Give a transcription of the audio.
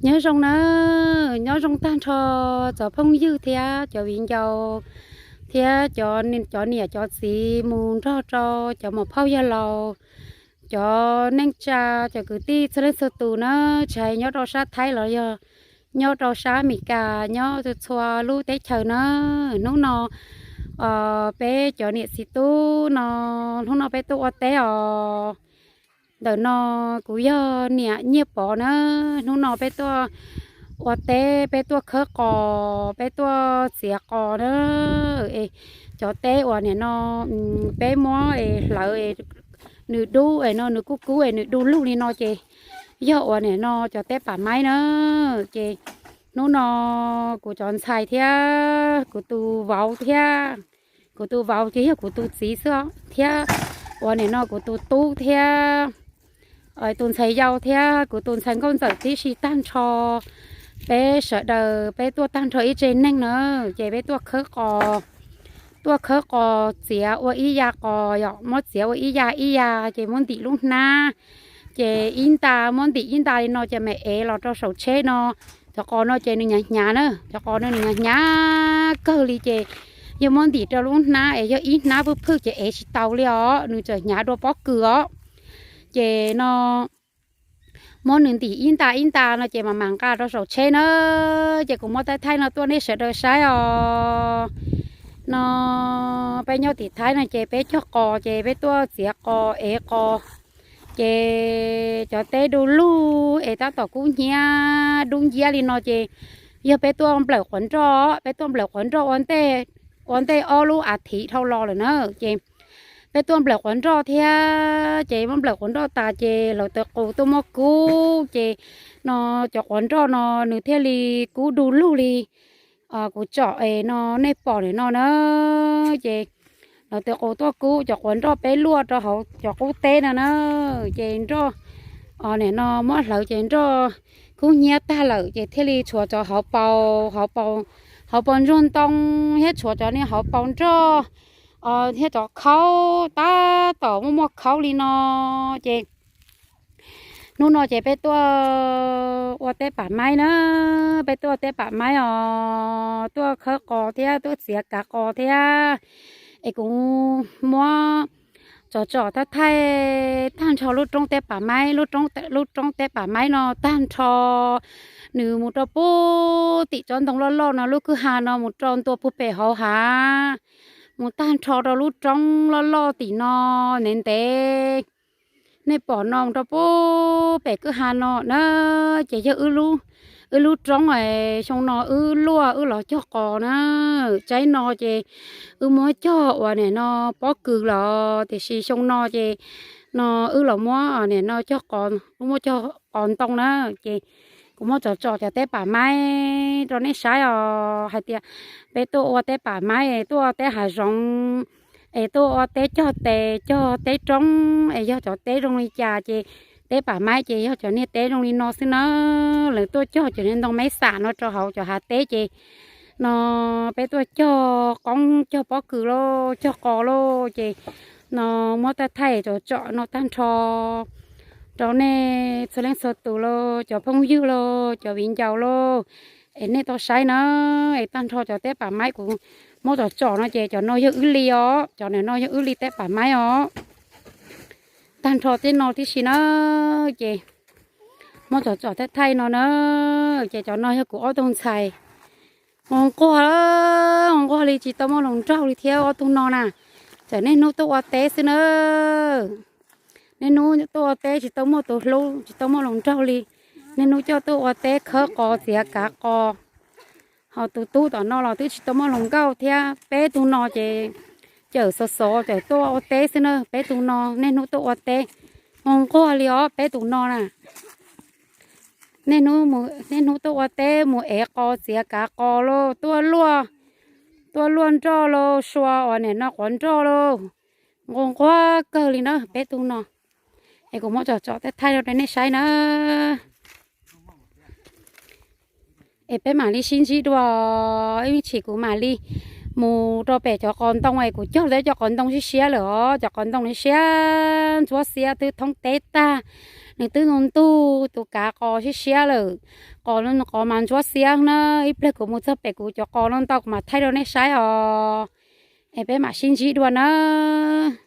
Nyob zoo na, nyob zoo tag nrho cov phooj ywg thiab cov viv ncaus thiab cov, cov niam cov txiv mus nrog rau cov muam phauj yawg laus, cov neej tsa, cov kwv tij txhua leej txhua tus na, tsis hais nyob rau sab Thaib los yog nyob rau sab Amelikas, nyob txhua lub teb chaws na. Hnub no peb cov niam txiv tub no, hnub no peb tuaj ua teb os. Ntawm no kuv yog niam Nyiaj Pov na. Hnub no peb tuaj ua teb, peb tuaj khawb qos, peb tuaj txiav qos na. Cov teb uas nim no peb muab hlawv, nws dub no, nws kub kub es nws du lug li no ces yog uas nim no cov teb pam maib na. Ces hnub no kuv cov ntxhais thiab kuv tus vauv thiab, kuv tus vauv ces yog kuv tus txiv xwb thiab, uas nim no kuv tus tub thiab tus ntxhais yau thiab kuv tus ntxhais nkauj ntxawm tib si tag nrho, peb sawv daws peb tuaj tag nrho ib tse neeg na. Ces peb tuaj khawb qos, tuaj khawb qos txiav ua ib ya qos, yog muab txiav ua ib ya ib ya ces muab ntim lub hnab, ces ib nta, muab ntim ib nta li no ces mam ev los rau saum tsheb no. Cov qos no ces nws hnyav hnyav na, cov qos no nws hnyav hnyav kawg li ces yog muab ntim rau lub hnab es yog ib hnab phwj phwj ces ev tsis tau li os, nws txawm hnyav dua pob kws os. Ces no muab nws ntim ib nta ib nta no ces mam mam nqa rau saum tsheb na. Ces kuv muab thaij thaij no tuaj nej sawv daws saib os. No peb nyob tim Thaib no ces peb cog qos ces peb tuaj txiav qos ev qos. Ces cov teb du lug es tab tom kub hnyiab dub nciab li no ces yog peb tuaj nplawm quav nroj, peb tuaj nplawm quav nroj ua ntej, ua ntej ob lub as thiv dhau los lawm na. Ces peb tuaj nplawm quav nroj thiab, ces muab nplawm quav nroj tas ces lawv taw qus tuaj muab kub ces no cov quav nroj no nws thiaj li kub du lug li kuv tsom es no nej pom nim no na. Ces lawv taw qus tuaj kub cov quav nroj peb luaj rau hauv cov qub teb no na. Ces nroj nim no muab hlawv ces nroj kub hnyiab tag lawm ces thiaj li tshuav cov hauv paus, hauv paus ntsuag ntoo thiab tshuav cov niag hauv paus nroj thiab cov khaub tab tom muaj muaj khaub li no. Ces hnub no ces peb tuaj ua teb pam maib na, peb tuaj ua teb pam maib os, tuaj khawb qos thiab tuaj txiav kav qos thiab. Es kuv muab tsom tsom thaij thaij tag nrho lub roob teb pam maib, lub roob teb pam maib no tag nrho. Nws mus rau puag tim tsob ntoo loj loj no, lub kwj ha no mus rau ntua puag pem hauv hav, mus tag nrho rau lub roob loj loj tim no ntev ntev. Nej pom no mus rau puag pem kwj ha no na, ces yog wb lub roob es xyoo no wb luaj wb los cog qos na. Tsaib no ces wb muab cog uas nim no pob kws los, tiam sis xyoo no ces no wb los muab nim no cog qos, wb muab cog qos ntoo na. Ces kuv muab tsom tsom cov teb pam maib rau nej saib os, hais tias peb tuaj ua teb pam maib, tuaj ua teb hav zoov, es tuaj ua teb cog tes cog teb roob, es yog cov teb zoo li cas ces teb pam maib ces yog cov niag teb zoo li no xwb na. Lawv tuaj cog cov niag ntoo meb xam no rau hauv cov hav teb ces no peb tuaj cog qoob cog pob kws lauj, cog qos lauj. Ces no muab thaij thaij tsom tsom no tag nrho rau nej txhua leej txhua tus lauj, cov phooj ywg lauj, cov viv ncaus lauj, es nej tau saib na. Es tag nrho cov teb pam maib kuv muab tsom tsom no ces cov no yog wb li os, cov no yog wb li teb pam maib os. Tag nrho tej no tib si na, ces muab tsom tsom thaij thaij no na. Ces cov no yog kuv ob tug ntxhais, nquag nquag li tsis tau muaj hluas nraug li thiab ob tug no na. Txawm niaj hnub tuaj ua teb xwb na, niaj hnub tuaj ua teb tsis tau muaj tus hlub, tsis tau muaj hluas nraug li. Niaj hnub coj tuaj ua teb khawb qos txiav kav qos. Ho tus tub tom no los twb tsis tau muaj hluas nkauj thiab. Peb tug no ces cawm xov xov cawm tuaj ua teb xwb na. Peb tug no niaj hnub tuaj ua teb, nquag nquag li os peb tus no na. Niaj hnub, niaj hnub tuaj ua teb mus ev qos txiav kav qos lauj, tuaj luaj, tuaj luaj nroj lauj, sua uas nim no quav nroj lauj, nquag nquag kawg li na peb tug no. Es kuv muab tsom tsom thaij thaij rau nej saib na. Es peb mam li sib ntsib dua, ib me chim kuv mam li mus rau pem cov qos ntoo es kuv cog tau cov qos ntoo siab siab lawm os. Cov qos ntoo siab ntsuab xiab twb thoob teb tag, nws twb ntug ntug tus kav qos siab siab lawm. Qos, qos mas ntsuab xiab na. Ib pliag kuv mus txog pem kuv cov qos no ntau kuv mam thaij rau nej saib os. Es peb mam sib ntsib dua nawb.